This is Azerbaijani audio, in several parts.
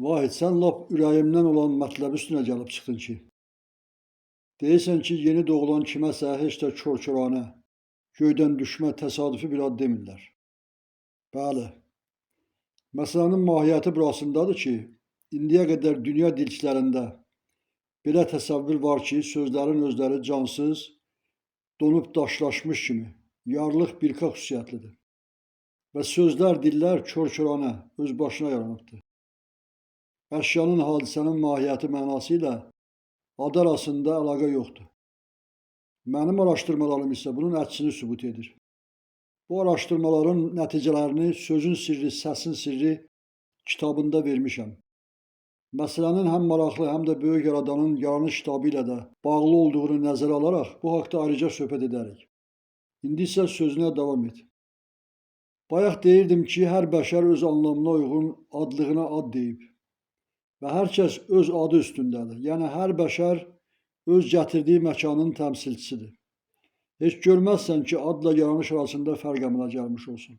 Vahid, sən lap ürəyimdən olan mətləb üstünə gəlib çıxdın ki. Deyirsən ki, yeni doğulan kiməsə heç də kor-koranə, göydən düşmə təsadüfi bir ad demirlər. Bəli. Məsələnin mahiyyəti burasındadır ki, indiyə qədər dünya dilçilərində belə təsəvvür var ki, sözlərin özləri cansız, donub daşlaşmış kimi, yarlıq birka xüsusiyyətlidir. Və sözlər, dillər kor-koranə, öz başına yaranıbdır. Əşyanın, hadisənin mahiyyəti mənası ilə adı arasında əlaqə yoxdur. Mənim araşdırmalarım isə bunun əksini sübut edir. Bu araşdırmaların nəticələrini Sözün Sirri, Səsin Sirri kitabında vermişəm. Məsələnin həm maraqlı, həm də böyük yaradanın yaranış kitabı ilə də bağlı olduğunu nəzərə alaraq bu haqda ayrıca söhbət edərik. İndi isə sözünə davam et. Bayaq deyirdim ki, hər bəşər öz anlamına uyğun adlığına ad deyib və hər kəs öz adı üstündədir. Yəni hər bəşər öz gətirdiyi məkanın təmsilçisidir. Heç görməzsən ki, adla yaranış arasında fərq əmələ gəlmiş olsun.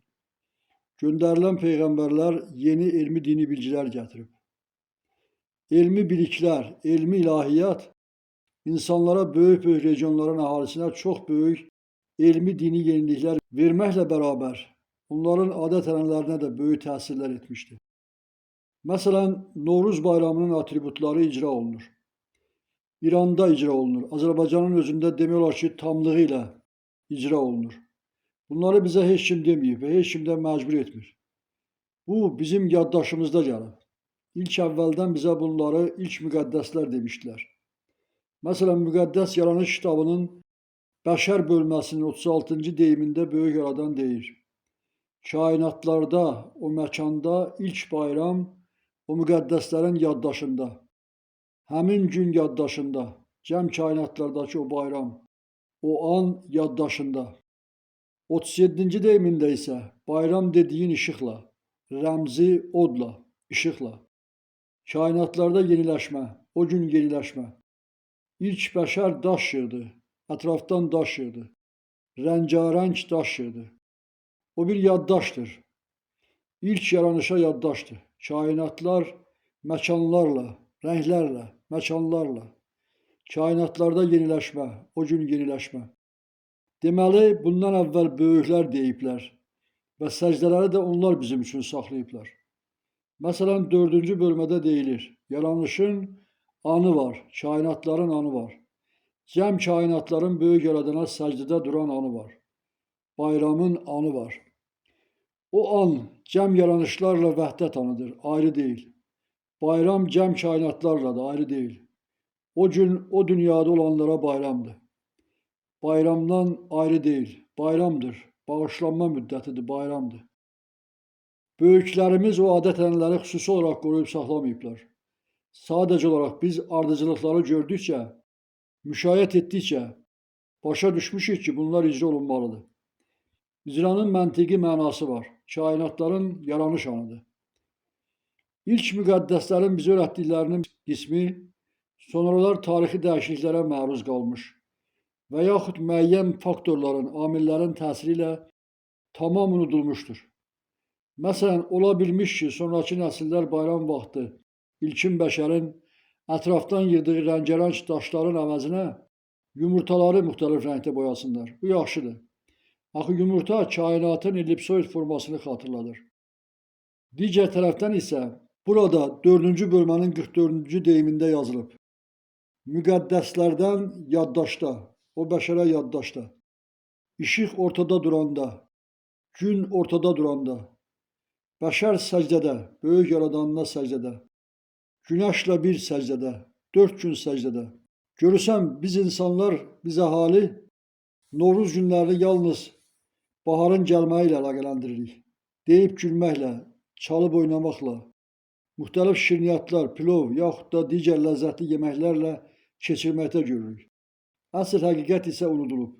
Göndərilən peyğəmbərlər yeni elmi dini bilgilər gətirib. Elmi biliklər, elmi ilahiyyat insanlara, böyük-böyük regionların əhalisinə çox böyük elmi dini yeniliklər verməklə bərabər onların adət-ənənələrinə də böyük təsirlər etmişdi. Məsələn, Novruz bayramının atributları icra olunur. İranda icra olunur. Azərbaycanın özündə demək olar ki, tamlığı ilə icra olunur. Bunları bizə heç kim deməyib və heç kim də məcbur etmir. Bu bizim yaddaşımızda gəlib. İlk əvvəldən bizə bunları ilk müqəddəslər demişdilər. Məsələn, Müqəddəs Yaranış kitabının Bəşər bölməsinin 36-cı deyimində böyük yaradan deyir. Kainatlarda, o məkanda ilk bayram o müqəddəslərin yaddaşında. Həmin gün yaddaşında, cəm kainatlardakı o bayram, o an yaddaşında. 37-ci deyimində isə bayram dediyin işıqla, rəmzi odla, işıqla. Kainatlarda yeniləşmə, o gün yeniləşmə. İlk bəşər daş yığdı, ətrafdan daş yığdı. Rəngarəng daş yığdı. O bir yaddaşdır. İlk yaranışa yaddaşdır. Kainatlar məkanlarla, rənglərlə, məkanlarla. Kainatlarda yeniləşmə, o gün yeniləşmə. Deməli, bundan əvvəl böyüklər deyiblər və səcdələri də onlar bizim üçün saxlayıblar. Məsələn, 4-cü bölmədə deyilir, yaranışın anı var, kainatların anı var. Cəm kainatların böyük yaradana səcdədə duran anı var. Bayramın anı var. O an cəm yaranışlarla vəhdət anıdır, ayrı deyil. Bayram cəm kainatlarla da ayrı deyil. O gün o dünyada olanlara bayramdır. Bayramdan ayrı deyil, bayramdır. Bağışlanma müddətidir, bayramdır. Böyüklərimiz o adət-ənənələri xüsusi olaraq qoruyub saxlamayıblar. Sadəcə olaraq biz ardıcılıqları gördükcə, müşayiət etdikcə başa düşmüşük ki, bunlar icra olunmalıdır. İcranın məntiqi mənası var. Kainatların yaranış anıdır. İlk müqəddəslərin bizə öyrətdiklərinin qismi sonralar tarixi dəyişikliklərə məruz qalmış və yaxud müəyyən faktorların, amillərin təsiri ilə tamam unudulmuşdur. Məsələn, ola bilmiş ki, sonrakı nəsillər bayram vaxtı ilkin bəşərin ətrafdan yığdığı rəngarəng daşların əvəzinə yumurtaları müxtəlif rəngdə boyasınlar. Bu yaxşıdır. Axı yumurta kainatın ellipsoid formasını xatırladır. Digər tərəfdən isə burada 4-cü bölmənin 44-cü deyimində yazılıb. Müqəddəslərdən yaddaşda, o bəşərə yaddaşda. İşıq ortada duranda, gün ortada duranda, bəşər səcdədə, böyük yaradanına səcdədə, günəşlə bir səcdədə, 4 gün səcdədə. Görürsən, biz insanlar, biz əhali Novruz günlərini yalnız baharın gəlməyi ilə əlaqələndiririk. Deyib gülməklə, çalıb oynamaqla, müxtəlif şirniyyatlar, pilov yaxud da digər ləzzətli yeməklərlə keçirməkdə görürük. Əsl həqiqət isə unudulub.